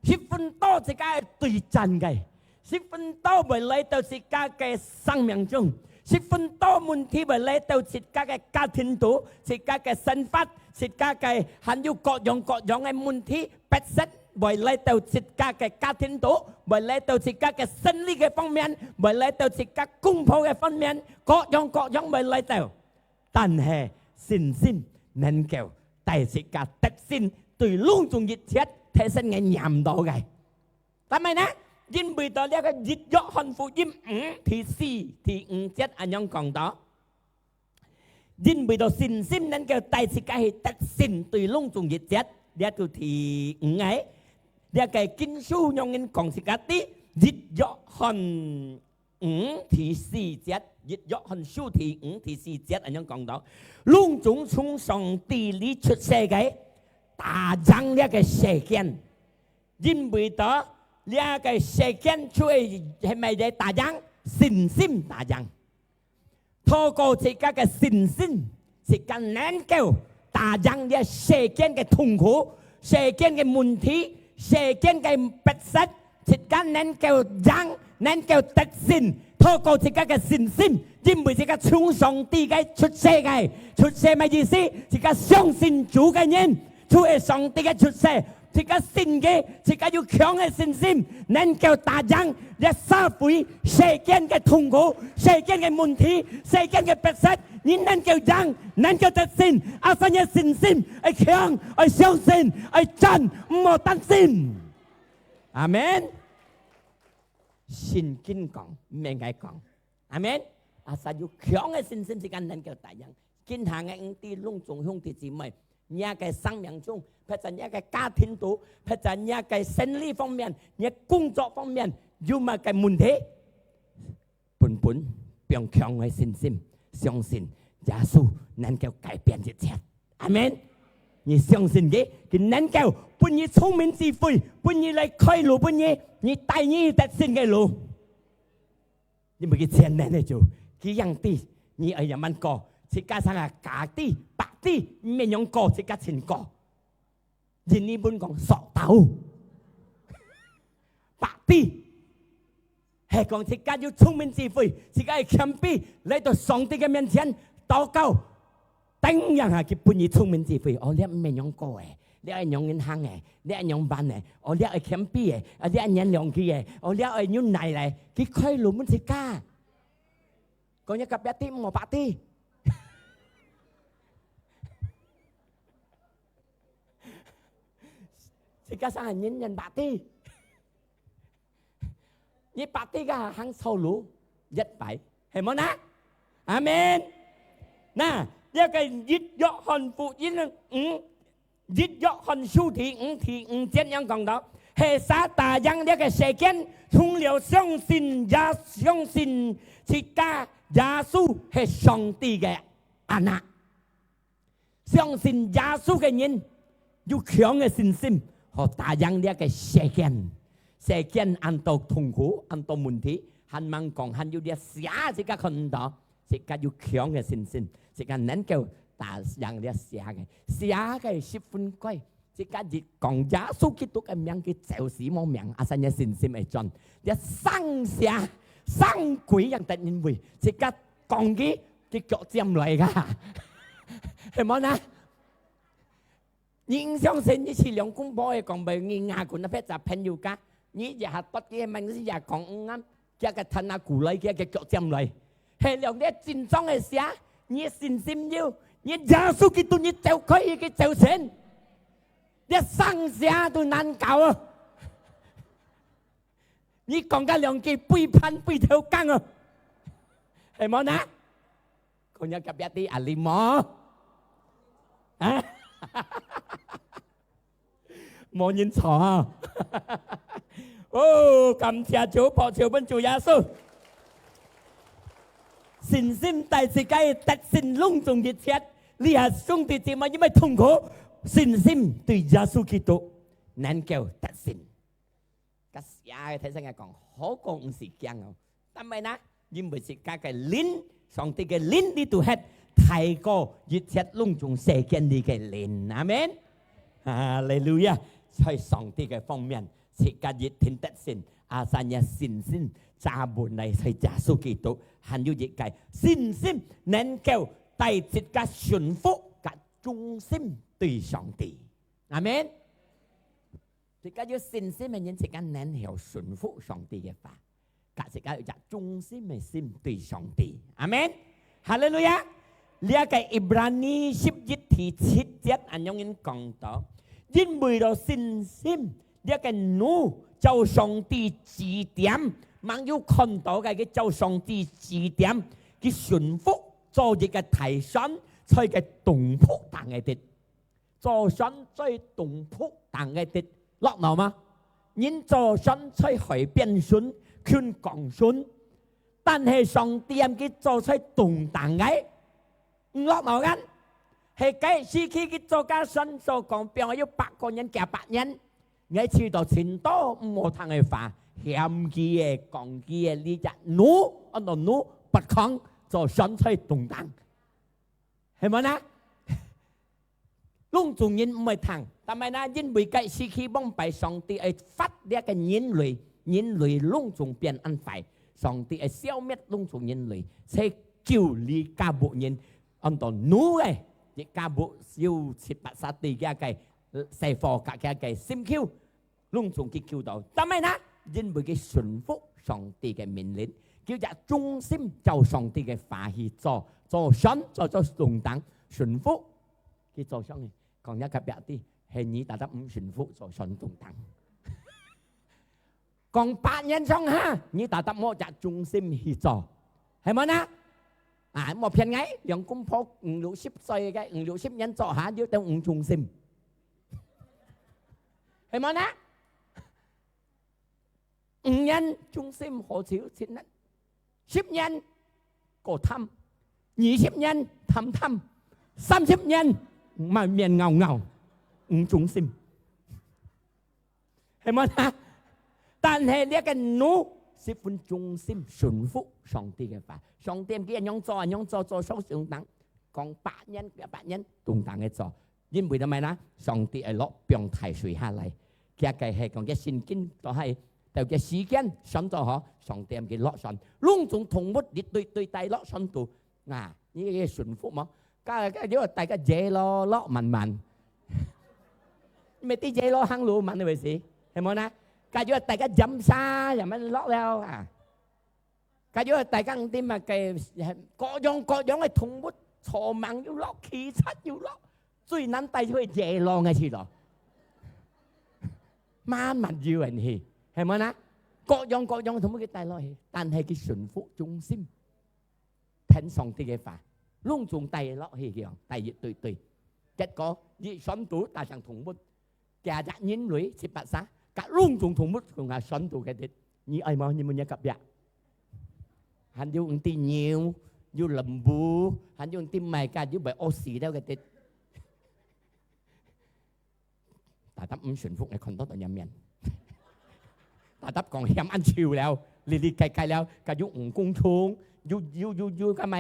十分多自家愛對戰个， 十分多會來到自家个生命中，十分多問題會來到自家个家庭肚，自家个生活，自家个還有各樣各樣个問題，逼迫會來到自家个家庭肚，會來到自家个生理个方面，會來到自家公婆个方面，各樣各樣會來到。但係信心能夠帶自家得勝，對攏總一切提升个念頭个。 但係呢，因為到這個一約翰福音五第四、第五節恁樣講到，因為到信心能夠帶自家去得勝對攏總一切，這就第五個。這個經書樣人講自家知，一約翰五第四節，一約翰書第五第四節恁樣講到，攏總從上帝裡出世个，打贏這個世間。 因為到這個世間就係，係麼个打贏？信心打贏。透過自家个信心，自家能夠打贏這世間个痛苦、世間个問題、世間个逼迫，自家能夠贏，能夠得勝。透過自家个信心，因為自家從上帝个出世个，出世麼意思？自家相信主个人，就係上帝个出世。自家信佢，自家有強个信心，能夠打贏這社會、世間个痛苦、世間个問題、世間个逼迫，你能夠贏，能夠得勝。Asal你信心愛強，愛相信，愛戰，毋好擔心。阿門。聖經講，毋係𠊎講。 阿門。Asal有強个信心，自家能夠打贏。今下个兄弟攏總兄弟姊妹，你个生命中，或者你个家庭肚，或者你个生理方面，你工作方面，有麼个問題？本本放強个信心，相信耶穌能夠改變一切。阿門。你相信佢，佢能夠分你聰明智慧，分你來開路分你，你帶你得勝个路。 因為佢全能个主，佢樣知，你愛仰般過，自家生啊，假知、白知，毋係仰過，自家盡過。印尼文講，sok tahu。白知，係講自家有聰明智慧，自家愛謙卑，來到上帝个面前禱告， 等一下，佢分你聰明智慧，哦，這毋係仰過个，這愛仰人行个，這愛仰辦个，哦，這愛謙卑个，啊，這愛原諒佢个，哦，這愛忍耐个，佢開路分自家。講你隔壁知，毋好白知。自家生還忍忍白知。 你白知个行錯路，一擺，係無呢？阿門。那，這个一約翰福音五，一約翰書第五，第五節樣講到，係啥打贏這个世間，除了相信也相信自家耶穌係上帝个anak。 相信耶穌个人有強个信心，好打贏這个世間。世間恁多痛苦，恁多問題，還吂講，還有這邪，自家看毋到，自家有強个信心，自家能夠打贏這邪个。邪个十分乖，自家一講耶穌基督个名，佢就死無命，asal你信心會轉。這生邪、生鬼樣得人畏，自家講佢， 佢腳尖來个，係無呢？你毋相信，你去兩公婆个講，你牙根那別隻朋友家，你一下突佢，吂事也講毋啱，佢个吞啊骨來，佢个腳尖來，係兩个真正个邪，你信心有，你耶穌基督，你走開佢个走神，這生邪都難搞啊！ 你講个兩句背叛背頭講哦，係無呢？講你隔壁知阿林無？啊？無人坐啊！哦，感謝主，拍手分主耶穌。信心帶自家得勝攏總一切。這下兄弟姊妹，你毋痛苦，信心對耶穌基督能夠得勝。 甲邪个大聲个講，好過毋使驚哦。但係呢，因為自家个靈，上帝个靈裡肚歇，大過一切攏總世間裡个靈。阿門。哈利路亞！在上帝个方面，自家一定得勝，asal你信心，扎穩來在耶穌基督，還有一个信心能夠帶自家順服甲忠心對上帝。阿門。 自家有信心个人，自家能曉順服上帝个話，甲自家有隻忠心个心對上帝。阿門。哈利路亞！這个Ibrani十一第七節恁樣講到，因為了信心，這个女照上帝指點，吂有看到个，佢照上帝指點，佢順服做一个大船，在个東坡頂个地。 坐船在東坡頂个地落腦嗎？人坐船在海邊船，近港船，但係上帝喊佢坐在東頂个，毋落腦个。係該時期佢坐架船所講，比如有百個人、幾百人，𠊎試著盡多毋好聽个話，嫌佢个、講佢个，這隻女，安到女，不抗，坐船在東頂。 係無呢？攏總人毋會聽，但係呢，因為該時期往擺上帝愛罰這个人類，人類攏總變恁壞，上帝愛消滅攏總人類，在救這家屋人，安到奴个，一家屋有七八十對佢个細伙，甲佢个心臼，攏總佢救到。但係呢，因為佢順服上帝个命令，佢就忠心照上帝个話去做，做船，做，做東東，順服。佢做上帝，講一个別个，係你大家毋順服做船東東。講百年上下，你大家莫只忠心去做，係無呢？啊，莫騙𠊎，兩公婆五六十歲个，五六十年做下，你都毋忠心，係無呢？五年忠心好少，七年，十年過貪，二十年貪貪，三十年滿面咬咬，毋忠心。 係無呢？但係這个奴十分忠心順服上帝个話，上帝佢恁樣做，恁樣做，做上上等，講百年，百年，東東个做。因為做麼呢？上帝會落放大水下來，佢个係講，佢聖經都係，到个時間，船做好，上帝佢落船，攏總動物一對對帶落船肚， 啊，你个順服無？該，該，你話帶个yellow落慢慢，毋係知yellow行路慢个意思，係無呢？該你話帶个鹽沙，也慢落了啊。該你話帶个毋知麼个，各樣各樣个動物，草蜢又落，汽車又落，最難帶就係yellow个去咯。慢慢游人去，係無呢？各樣各樣動物佢帶落去，但係佢順服忠心。 聽上帝个話，攏總帶落去，佢講，帶一對對。結果，佢船肚大上動物，加隻人類七八十，甲攏總動物同下船肚个滴。你愛無？你問你隔壁。還有毋知牛，有lembu，還有毋知麼个，又會屙屎了个滴。 大家毋順服，𠊎看到到人面。大家講嫌恁臭了，哩哩改改了，該又毋公眾，又，又，又，又，該麼，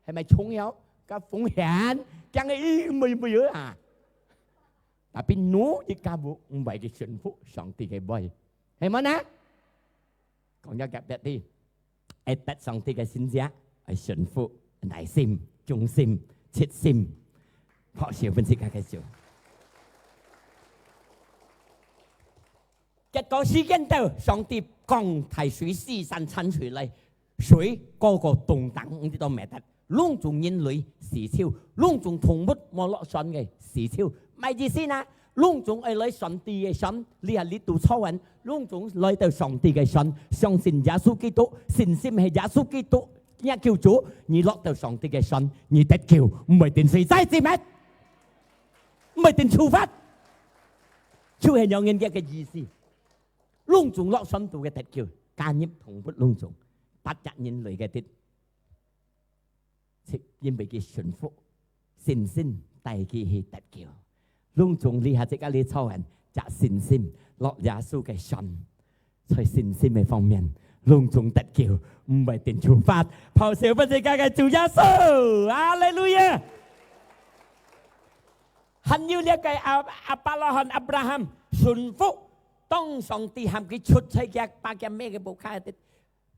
係麼重要，該風險，驚个，咦，毋會，毋會啊。Tapi奴一家屋毋會去順服上帝个話，係無呢？講一个別个， 愛得上帝个神蹟，愛順服、耐心、忠心、切心，拍手分自家个主。結果時間到，上帝降大水，四散山水來，水高過東東，毋知到咩得，攏總人類死臭，攏總動物無落船个死臭，麼意思呢？ 攏總愛來上帝个船，這下你堵錯人，攏總來到上帝个船，相信耶穌基督，信心係耶穌基督，若救主，你落到上帝个船，你得救，毋會定水災，姊妹，毋會定處罰，就係恁樣个意思。攏總落船肚个得救，加入動物攏總，八隻人類个得 因為佢順服，信心帶佢去得救。攏總這下自家哩操練，隻信心落耶穌个船，在信心个方面，攏總得救，毋會定處罰。拍手分自家个主耶穌，哈利路亞！還有這个亞，亞伯拉罕，Abraham，順服，當上帝喊佢出在佢爸佢姆个屋下，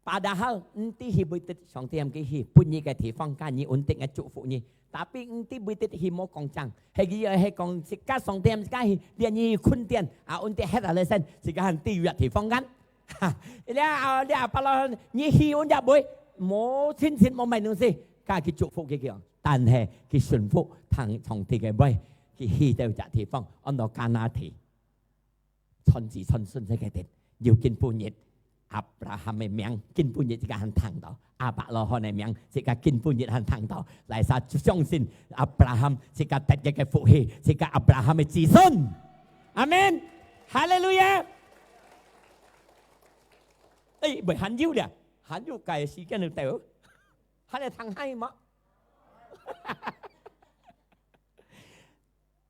Padahal毋知去會得上帝喊佢去，分你个地方，該你穩定个祝福你。Tapi毋知會得去無講正，係佢係講自家上帝喊自家去，連你去困點，啊，穩定歇下來先，自家喊地獄地方間。哈，這啊，這啊，Abraham，你去穩定會，無親情，無麼東西，該佢祝福佢講，但係佢順服聽上帝个話，佢去到隻地方，安到迦南地。 傳子傳孫在該地，有今晡日，亞伯拉罕个名，今晡日自家還聽到，亞伯拉罕个名，自家今晡日還聽到。哪儕相信亞伯拉罕，自家得个个福氣，自家亞伯拉罕个子孫。阿門。哈利路亞。誒，毋係還有咧，還有个時間就到，還愛聽下無？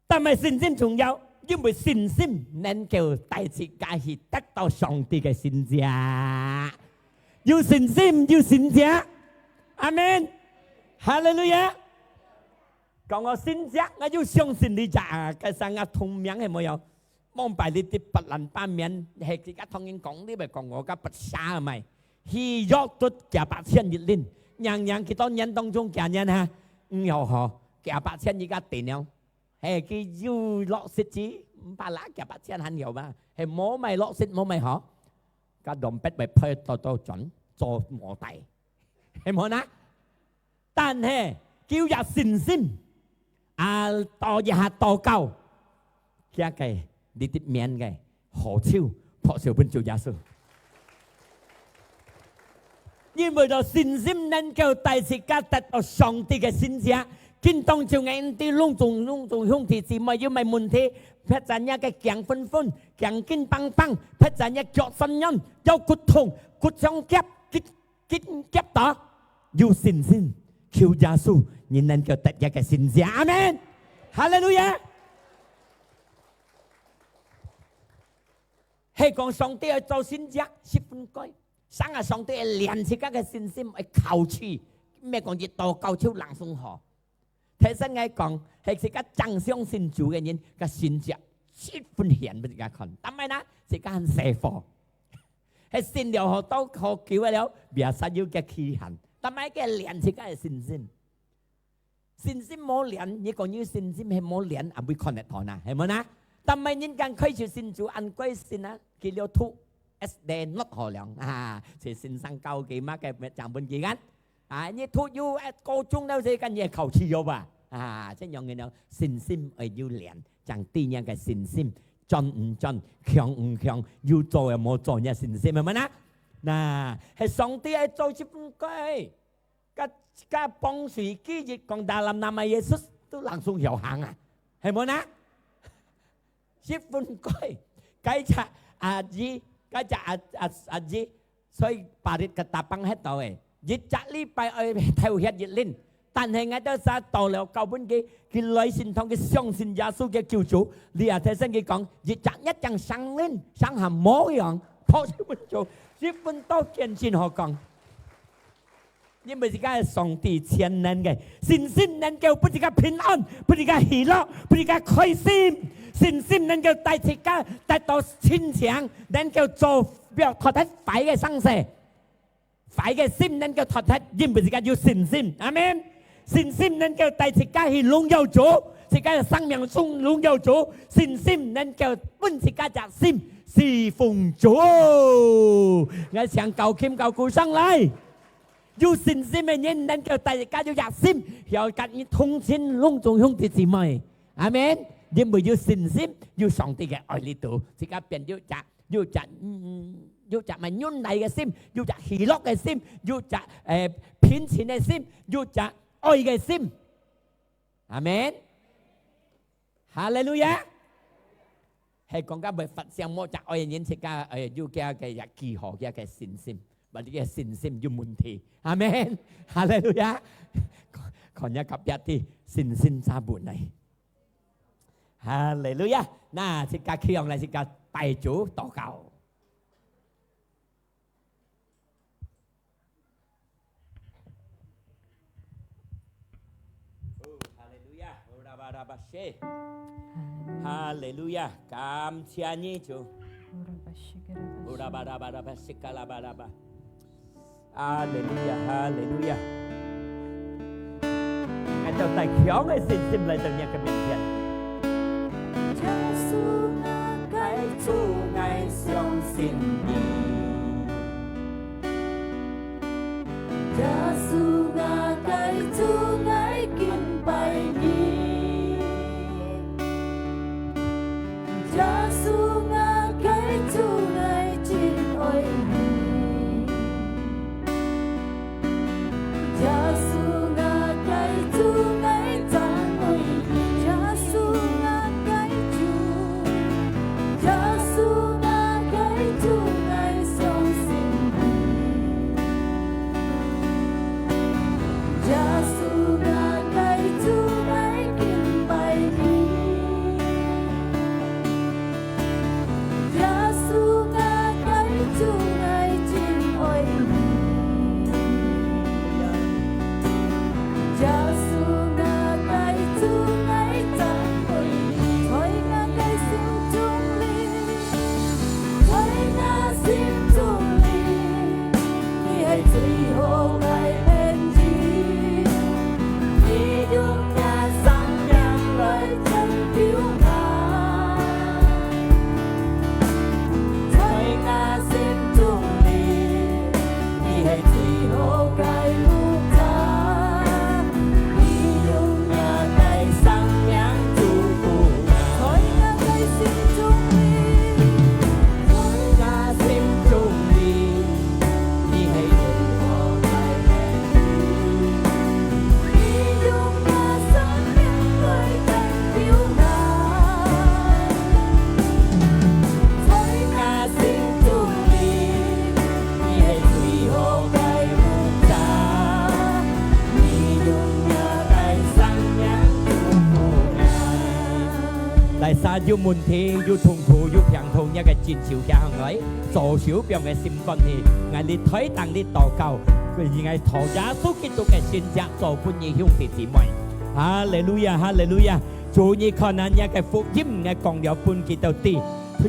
但係信心重要，因為信心能夠帶自家去得到上帝个神蹟。有信心，有神蹟。阿門。哈利路亞。講𠊎神蹟，𠊎有相信這隻啊，該聲啊，同名係無有？往擺你在別人方面，係自家同人講，你會講𠊎个不捨个咪？去約到幾百千一輪，娘娘幾多年當中幾多年哈，毋曉好，幾百千一個定了。係，佢有落實之，毋怕啦，幾百千還曉吧？係，無買落實，無買好，該dompet會派到到轉，做無帶，係無呢？但係，佢有信心，啊，到一下禱告，佢个，你的面个，好手，托手分主耶穌。因為到信心能夠帶自家得到上帝个神蹟，今當就𠊎等攏總，攏總兄弟姊妹有麼問題，或者若个驚昏昏，驚緊梆梆，或者若腳痠軟，腰骨痛，骨相夾，緊，緊夾到，有信心，求耶穌，你能夠得一個神蹟。阿門。哈利路亞。係講上帝愛做神蹟，十分該。 成啊，上帝會練自家个信心，會考試，毋係講一禱告就langsung好。頭先𠊎講，係自家正相信主个人，个神蹟十分顯分自家看。但係呢，自家還細貨，係信了好多好久个了，biasa有个期限。但係个練自家个信心。 信心無練，你講有信心係無練，啊，會看得到呐，係無呐？但係人家開始信主，恁該信啊，佢了讀S D not好了啊，係先生教佢嘛，該正分佢kan。啊，你讀有，呃，高中了，這个你也考試有吧？啊，這樣个呢，信心愛有練，正知若个信心，轉毋轉，強毋強，有做也無做，若信心，係無呐？那，係上帝愛做一分个。 Ka, ka pong sui ki yit kong dalam nama Yesus tu langsung曉行啊，係無呢？十分該，該隻阿姨，該隻阿，阿，阿姨，所以parit katapang係到誒，一隻禮拜愛頭歇一輪，但係𠊎兜儕到了教分佢，佢來聖堂，佢相信耶穌个救主，你也提醒佢講，一隻一隻生輪，生下無樣，托十分鐘，十分到見證好講。 因為自家个上帝全能个，信心能夠分自家平安，分自家喜樂，分自家開心。信心能夠帶自家得到清淨，能夠做，毋要脫忒壞个生死。壞个心能夠脫忒，因為自家有信心。阿門。信心能夠帶自家去榮耀主，自家个生命中榮耀主。信心能夠分自家隻心侍奉主。𠊎想高興高鼓上來。 有信心个人能夠大家有熱心，曉甲你同心攏總兄弟姊妹。阿門。因為有信心，有上帝个愛裡肚，自家變有隻，有隻，嗯，有隻麼个忍耐个心，有隻喜樂个心，有隻，呃，平靜个心，有隻愛个心。阿門。 哈利路亞！係講甲會發生，無隻愛人自家，哎，有佢个也記號，佢个信心，把你个信心有問題。阿門！哈利路亞！看，看若隔壁个信心差不多呢。哈利路亞！那自家企起來，自家拜主禱告。 哦，哈利路亞，哦，拉巴拉巴谢。哈利路亞，感謝你，主。哦，拉巴拉巴拉巴西卡拉巴拉巴。哈利路亞，哈利路亞。俺兜帶強个信心來到你个面前。耶穌，𠊎个主，𠊎相信你。 耶穌，𠊎个主，𠊎敬拜你。耶穌，𠊎个主，𠊎真愛你。耶穌，𠊎个主，𠊎讚美你。耶穌，𠊎个主， 耶穌，𠊎个主，𠊎相信你。耶穌，𠊎个主，𠊎敬拜你。耶穌，𠊎个主，𠊎 有問題、有痛苦、有病痛，若个正手擎䟘來，左手放个心肝去，𠊎在台頂裡禱告，佢應該討耶穌基督个神蹟做分你兄弟姊妹。哈利路亞，哈利路亞！主，你看啊，若个福音，𠊎講了分佢兜知，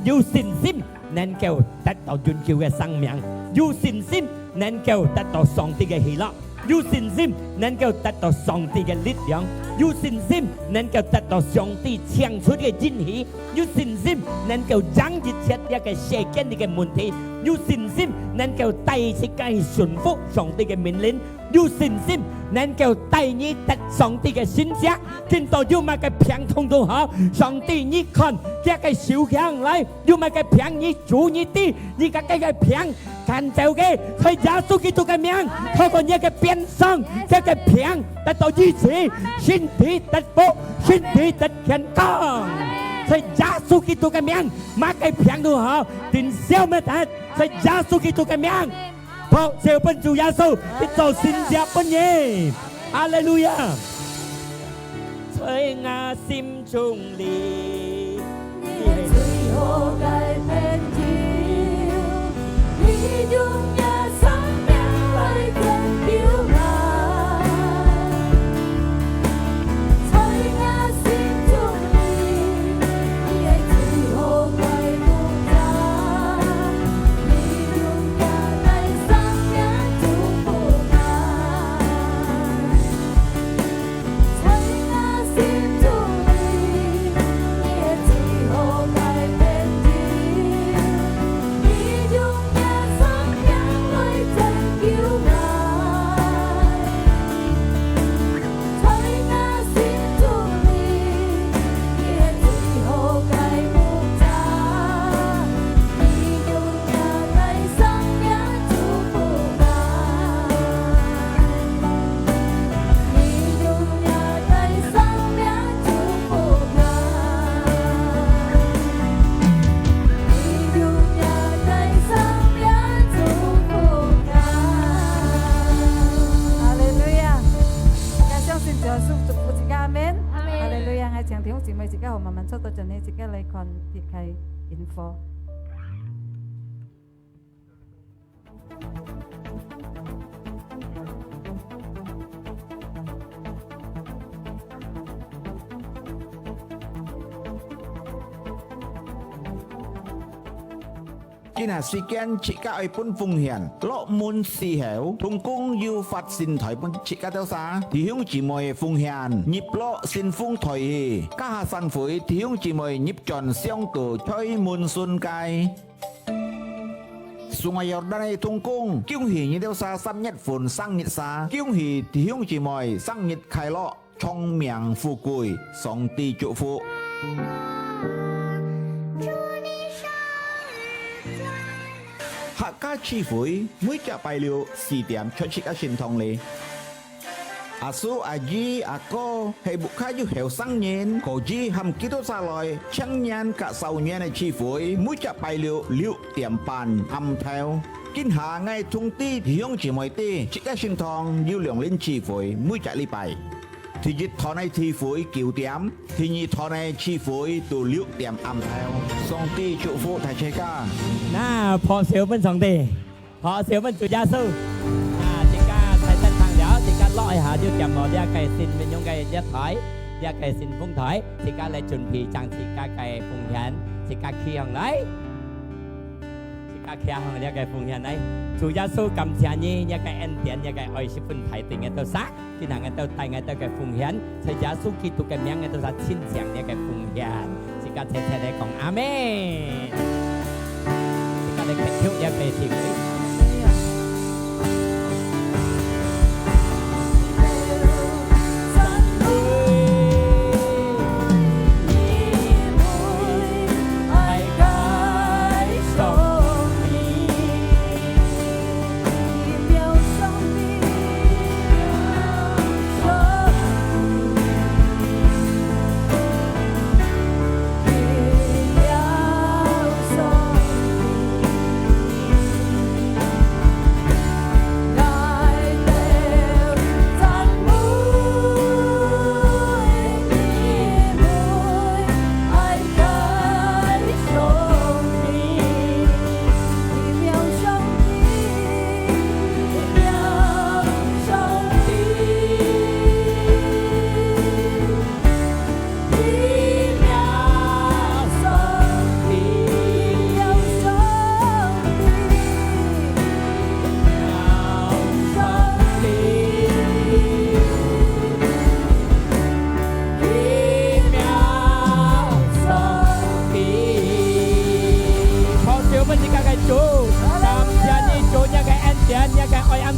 有信心能夠得到永久个生命，有信心能夠得到上帝个喜樂。 有信心能夠得到上帝个力量，有信心能夠得到上帝請出个應許，有信心能夠贏一切這个世間裡个問題，有信心能夠帶自家順服上帝个命令，有信心能夠帶你得上帝个神蹟。今朝有麼个病痛都好，上帝你看，這个手擎䟘來，有麼个病你主你知，你个，个，个病 趕走佢，在耶穌基督个名，透過你个鞭傷，這个病得到醫治，身體得福，身體得健康。在耶穌基督个名，麼个病都好，定消滅忒。在耶穌基督个名，拍手分主耶穌，佢做神蹟分你。哈利路亞！在𠊎心 中裡，你係最好个朋友，你用你生命來拯救𠊎。在𠊎心中裡，你係最好个牧者，你用你个生命祝福𠊎。 在𠊎心中裡，你係最好个朋友，你用你生命來拯救𠊎。在𠊎心中裡，你係最好个牧者，你用 哈利路亞！大家相信主耶穌祝福自家，阿們。阿們。哈利路亞！𠊎請弟兄姊妹自家好，慢慢坐到這裡，自家來看別个info。 今下時間自家愛分奉獻，落門時候，同工有發信袋分自家兜儕。弟兄姊妹奉獻入落信封袋去，加下散會，弟兄姊妹入轉箱肚，在門脣該。 送愛約旦个同工，恭喜你兜儕三月份生日儕，恭喜弟兄姊妹生日快樂，長命富貴，上帝祝福。客家聚會，每隻拜六四點在自家聖堂裡。 阿叔、阿姨、阿哥，係屋下有後生人，可以喊佢兜儕來，青年佮少年个聚會，每隻拜六六點半暗頭。今下𠊎通知弟兄姊妹知，自家聖堂有兩輪聚會，每隻禮拜。第一堂个聚會九點，第二堂个聚會到六點暗頭。上帝祝福大自家。那，拍手分上帝。 好，小問主耶穌。啊，自家在天堂了，自家落一下就點落這个新民用个月台，這个信封袋，自家來準備將自家个奉獻，自家企䟘來，自家企䟘這个奉獻來。主耶穌，感謝你，這个恩典，這个愛十分大，對𠊎兜儕。 今下𠊎兜帶𠊎兜个奉獻，在耶穌基督个名，𠊎兜儕親像這个奉獻。自家齊齊來講阿們。自家來祈求這个聚會。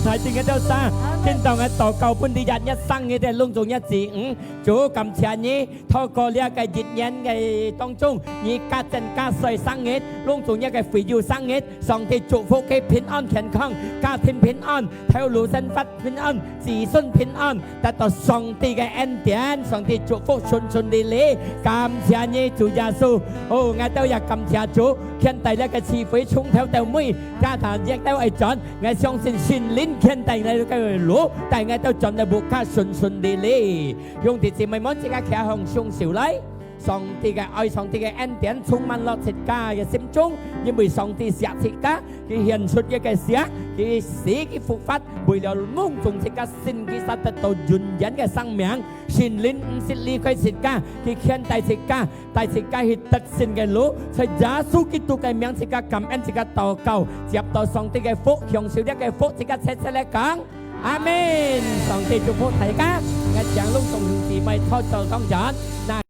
來，定个到啥？今朝个禱告分你一日生日个攏總一子女，主感謝你，透過這个一年个當中，你加增加歲生日，攏總一个會友生日，上帝祝福佢平安健康，家庭平安，頭路生活平安，子孫平安，得到上帝个恩典，上帝祝福順順利利。感謝你，主耶穌。哦，𠊎兜也感謝主，牽帶這个聚會從頭到尾，家庭亦都愛轉。 𠊎相信聖靈牽帶𠊎个路，帶𠊎兜轉到屋下順順利利。兄弟姊妹們，自家徛好雙手來。上帝个愛，上帝个恩典充滿了自家个心中，因為上帝惜自家，佢獻出佢个血，佢死，佢復活，為了攏總自家信佢，使得到永遠个生命。聖靈毋識離開自家，佢牽帶自家， 帶自家去得勝个路，在耶穌基督个名，自家感恩，自家禱告，接到上帝个福，享受這个福，自家齊齊來講，阿門。上帝祝福大家，𠊎請攏總兄弟姊妹坐到當中。那